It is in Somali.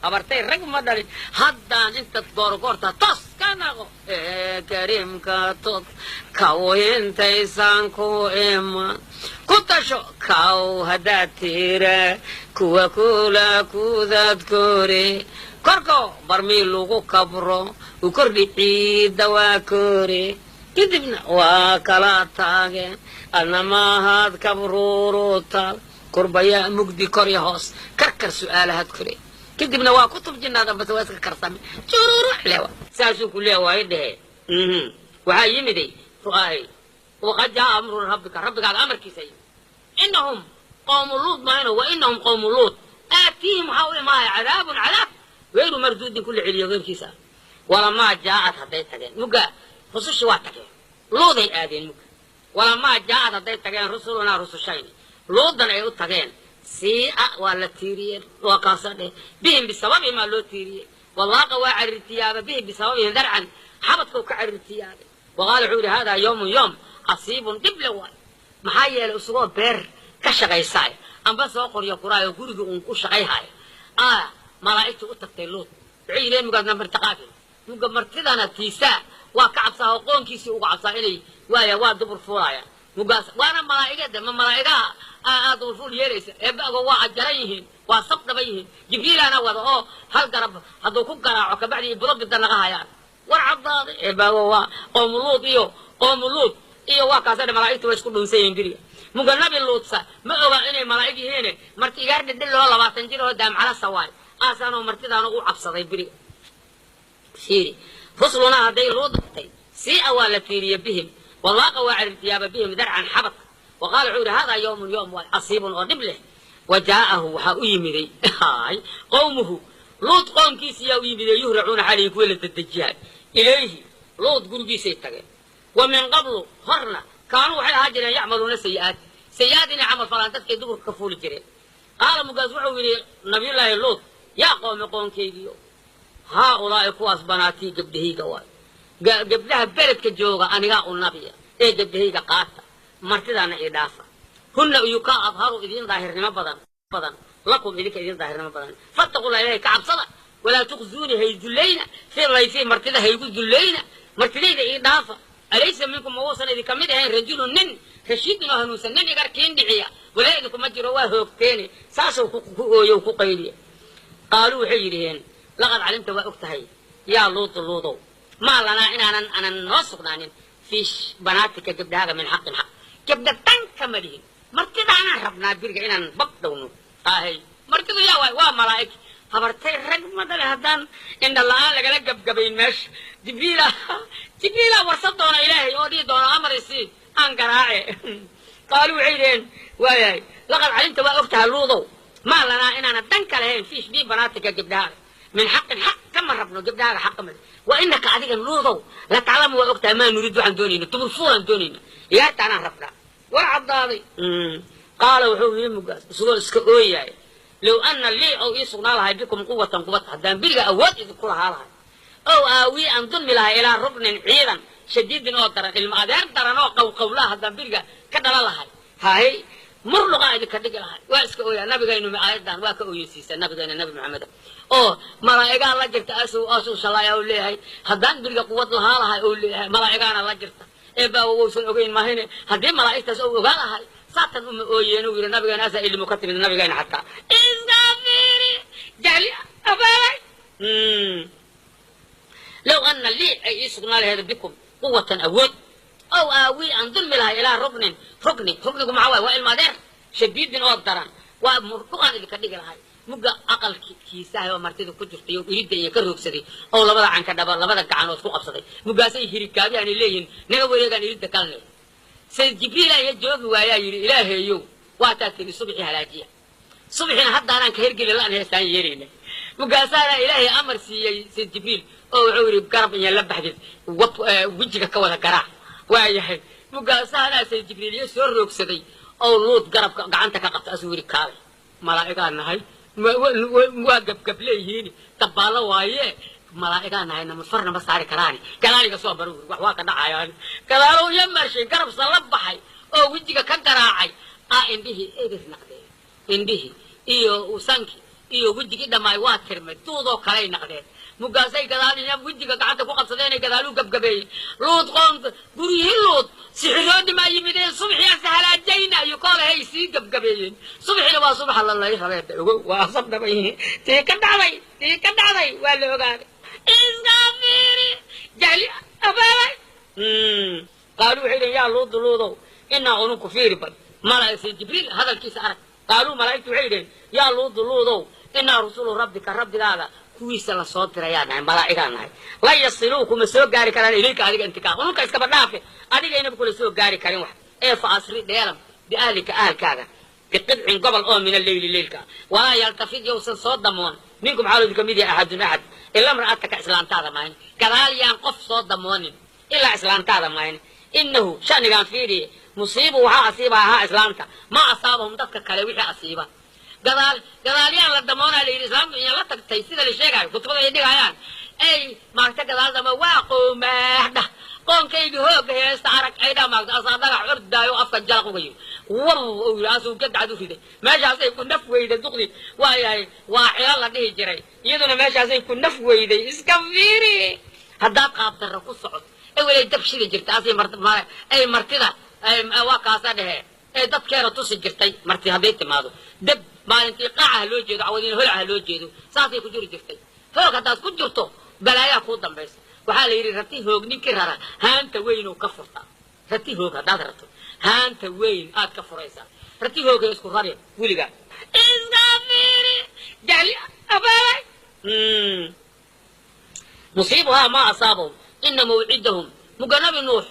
Habartay rag ma dhalin haddaan inta goorgoorta toos ka naqo ee kariimka tod kaw intaysaan ku iman ku tasho kaw haddaad tira kuwa kula kudaad kore korko barmii lagu kabro u kordhi ciidda waa kore kadibna waa kala taageen adna maahaad kabruurutal kurbayaa mugdi korya hoos karkar su'aalahaad kore kadibna waa kutub jinnaada base waa iska karsame jururuc lewa saasuu ku leewaay dhehe. Waxaa yimiday ru'aahay waqad jaa amru rabbika, rabbigaaga amarkiisa yimid. Inahum qowmu Luud maayno, wa inahum qowmu Luud aatiihim waxaa u imaaya cadaabun cadaab gayru marduudin ku la celiyo geyrkiisa. Walamaa jaaad hadday tageen mugga rusushi waa tageen, Luuday aadeen mugga. Walamaa jaaad hadday tageen rusulunaa rusushayni Luudan ay u tageen sii'a waa la tiiriyeen, waa kaasa dheh bihim bisababihimaa loo tiiriyey. Walaaqa waa carirtiyaaba bihim bisababihim darcan xabadkau ka carirtiyaabay. Waqaala wuxuu yidhi haadaa yawmun yoom casiibun dhib le waay, maxaa yeelay isagoo beer ka shaqaysaay amba soo qoryo kuraayo guriga uun ku shaqayhaayo a malaa'igtu u tagtay Luud. Waxay yidheen mugaasna martiqaafi muga martidana tiisaa waa ka cabsaa oo qoonkiisii uga cabsaa inay waaya waa dubur fuulaya mugaas waana malaa'igada ma malaa'igaha aa dubur fuul yeelaysa eebaago waa ajaran yihiin, waa sab dhaban yihiin. Jibriilaana wada oo hal garab hadduu ku garaaco kabacdi budo bida naga hayaan war caddaaday eebaago waa qoomu Luud iyo qoomu Luud iyo waa kaasa dhe malaa'igtu waa isku dhunsan yihiin beriga. Muga nabi Luudsa ma oga inay malaa'ig yihiine marti igaar dhidhiloo 20 jir oo daamcala sawaay aasaanoo martidaana u cabsaday beriga. Fiiri rusulunaa hadday Luud tagtay sii'a waa la tiiriye bihim walaaqa waa carirtiyaaba bihim darcan xabadka. Wa qaala wuxuu yidhi haadaa yawmun yoom waay casiibun oo dhib leh. Wa jaa'ahu waxaa u yimiday qowmuhu Luud qoomkiisiyaa u yimiday yuhracuuna xalayhi kuwa la dedejiyahay ilayhi Luud gurigiisay tageen. Wa min qablu horna kaanuu waxay ahaa jireen yacmaluuna sayi'aat sayi'aad inay camal falaan dadkay duburka ka fuuli jireen. Qaala mugaas wuxuu yidhi nabiyullaahi Luud yaa qoomi qoonkaygiyo haa ulaa'i kuwaas banaatii gabdhahayga waay, gabdhaha beledka jooga anigaa u nabiya ee gabdhahayga qaata martidaana ii dhaafa. Hunna uyukaa adharu idiin daahirnimo badan badan lakum idinka idiin daahirnimo badan, fattaqullah ilahay ka cabsada, walaa tukhzuuni hay dullayna fii layfii martida haygu dullayna martidayda ii dhaafa. Alaysa minkum ma uusan idinka mid ahayn rajulun nin rashiidun oo hanuunsan nin igarkiin dhiciya walaa idinkuma jiro waa hoogteene saasuu ku ooyo ku qayliya. Qaaluu waxay yidhiheen laqad calimta waa og tahay yaa Luudu Luudow maa lanaa inaanan anan noo sugnaanin fii banaatika gabdhahaaga min xaqin xaq gabdha dan kama lihin martidaanaan rabnaa biriga inaan bab dhowno ahay martidu yaa waay waa malaa'ig. Habartay rag ma dhale haddaan indha la'aan lagala gabgabayn meesha Jibriila Jibriila warsan doona ilaahay oo dhihi doona amar isii aan garaace. Qaaluu waxay yidhaheen waayahay laqad calimta waa og tahay Luudow maa lanaa inaana dan ka lahayn fii bii banaatika gabdhahaaga min xaqin xaq kama rabno gabdhahaaga xaq kama wa inaka adiga Luudow la taclamu waa og tahay maa nuriid waxaan doonayno dubur fuulaan doonayno iyaartaanaan rabnaa war caddaaday. Qaala wuxuu yidhi mugaas isagoo iska ooyaaya low ana lii ow ii sugnaa lahay bikum quwatan quwad haddaan beriga awood idinku lahaa lahay ow aawii aan dulmi lahay ilaa ruknin ciidan shadiidin oo daran ilma adeer daran oo qawqawlaha haddaan beriga ka dhalan lahay hahay murluqaa idinka dhigi lahay. Waa iska ooyaa nabigaynu aayadan waa ka ooyeysiisa nabigeena nabi Maxamed oo malaa'igaa la jirta asuu asuu shalaaya uu leeyahay haddaan beriga quwad lahaa lahay uu leeyahay malaa'igaana la jirta eebaawa wausan ogeyn mahine haddii malaa'igtaas ou ogaa lahay saatan uma ooyeen uu yidhi nabigeena asaa ilmu ka timid nabigeena xataa iska fiiri jahli abaalay. Low ana lii ay ii sugnaa laheed bikum quwatan awood ow aawii aan dulmi lahay ilaa ruknin rukni ruknigu maxaa waay waa ilma adeer shadiidin oo daran waa murduqaan idinka dhigi lahay. Mugga aqalkiisahay oo martida ku jirtay oo iridda iyo ka roogsaday oo labada canka dhaba labada gacanood ku qabsaday muggaasay hirikaabiyaanay leeyihiin naga wareegaan iridda kalne. Sayid Jibriila iyo joogi waayaa yidhi ilaahayow waataa tiri subxii halaajiya subxina haddaanaan ka hergeli la'an heestaan yeelayna. Mugaasaana ilaahay amar siiyey sayid Jibriil oo wuxuu yidhi garab iyo la baxdid wejiga ka wada garaac waayahay. Mugaasaanaa sayid Jibriil iyo soo roogsaday oo Luud garabka gacanta ka qabta asuu yidhi kaalay malaa'igaa nahay waa gabgab leeyihiin dabaallo waaye malaa'igaa nahay namufarna ma saari karaani gadaaliga soo maro wax waa ka dhacayaan gadaalow iyo marshay garabsa la baxay oo wejiga ka garaacay aa indhihii eber naqdeen indhihii iyo sankii Iyo wejigii dhammaay waa tirmay, duudoo kalay naqdeen. Mugaasay gadaal wejiga gacanta ku qabsadeenay gadaaluu gabgabeeyey. Luud qoonta guryihii Luud sixiroodi maa yimideen, subxii asahalaajayna iyo koolahay sii gabgabeeyeen. Subxina waa subaxa lalay rabeeda ogow, waa asabdhabay tii ka dhacday, tii ka dhacday waa la ogaaday. Iska fiiri jahli abaabay. Qaaluu waxay dhaheen, yaa Luudu, Luudow, inaa ununku fiiri bal malaa'igta Jibriil hadalkiisa arag. Qaaluu malaa'igtu waxay dhaheen, yaa Luudu, Luudow, inaa rusulu rabbika, rabbigaada kuwiisa la soo dirayaa nahay, malaa'igaa nahay. La yasiluu kuma soo gaari karaan ilayka adiga intikaa, ununka iskaba dhaafe, adigaynaba kula soo gaari karin wax. Ee fa asri dheelam biahlika ahalkaaga biqidcin gobol oo min alleyli leylka, walaa yaltafid yowsan soo damoon minkum xaaloodu kamid yahay axadun axad ila imra'ataka islaantaada maahin. Gadaal yaan qof soo damoonin ilaa islaantaada maahin. Inahu shanigaan fiiriye, musiibu waxaa asiiba ahaa islaamta ma asaabahum dadka kale wixii asiiba. Gadaal gadaalyaan la damoonaa la yidhi, islaamtu iyan la tagtay sida la sheegaayo kutubada ay dhigayaan ay maaragta. Gadaal dama waa qoomaah dhah, qoonkaygi hooga heesta arag ay dha maaragta, asaa dhagax ordaayo afka jalaq uga yiri waw uu yidhi, asuu gagacad u riday. Meeshaasay ku naf weyday duqdi, waayahay waa cilo la dhihi jiray, iyaduna meeshaasay ku naf weyday. Iska fiiri haddaad qaabdarra ku socoto ewelay dab shidi jirta asay ay martida waa kaasa dhehe ee dadkeena tusi jirtay. Marti hadday timaado dab maalintii qaaca ha loo jeedo, cawadiina holac ha loo jeedo, saasay ku jiri jirtay. Hoog haddaad ku jirto balaayaa kuu dambaysa. Waxaa la yidhi rati hoog ninkii rara haanta weyn ka furta. Rati hoog haddaad rarto haanta weyn aad ka furaysaa. Rati hoogay isku rari weligaa. Iska fiiri jahli abaabay. Musiibuhaa maa asaabahum ina mawcidahum muga nabi Nuux.